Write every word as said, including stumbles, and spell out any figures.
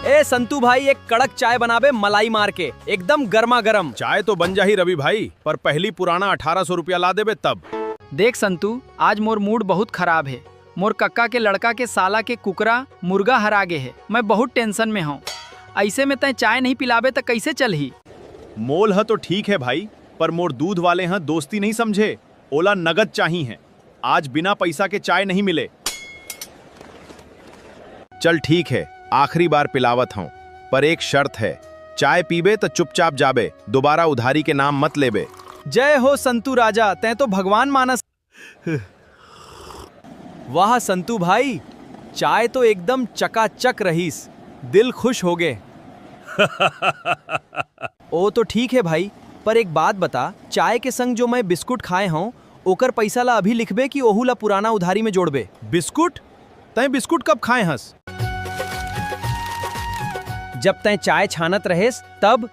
ए संतू भाई, एक कड़क चाय बनाबे, मलाई मार के, एकदम गर्मा गर्म। चाय तो बन जाही रवि भाई, पर पहली पुराना अठारह सौ रुपया ला देबे तब। देख संतू, आज मोर मूड बहुत खराब हे। मोर कक्का के लड़का के साला के कुकरा, मुर्गा हरा गे हे। मैं बहुत टेंशन में हूँ। ऐसे में तैं चाय नहीं पिलाबे त कैसे चलही? मोल ह तो ठीक है भाई, पर मोर दूध वाले ह दोस्ती नहीं समझे, ओला नगद चाही है। आज बिना पैसा के चाय नहीं मिले। चल ठीक है, आखिरी बार पिलावत हूँ, पर एक शर्त है, चाय पीबे त चुपचाप जाबे, दोबारा उधारी के नाम मत लेबे। जय हो संतू राजा, तैं तो भगवान मानस। वाह संतू भाई, चाय तो एकदम चकाचक रहीस, दिल खुश हो गे। ओ तो ठीक है भाई, पर एक बात बता, चाय के संग जो मैं बिस्कुट खाए हूँ, ओकर पैसा ला अभी लिखबे कि ओहू ला पुराना उधारी में जोड़बे? बिस्कुट? तैं बिस्कुट कब खाए हस? जब तैं चाय छानत रहेस, तब।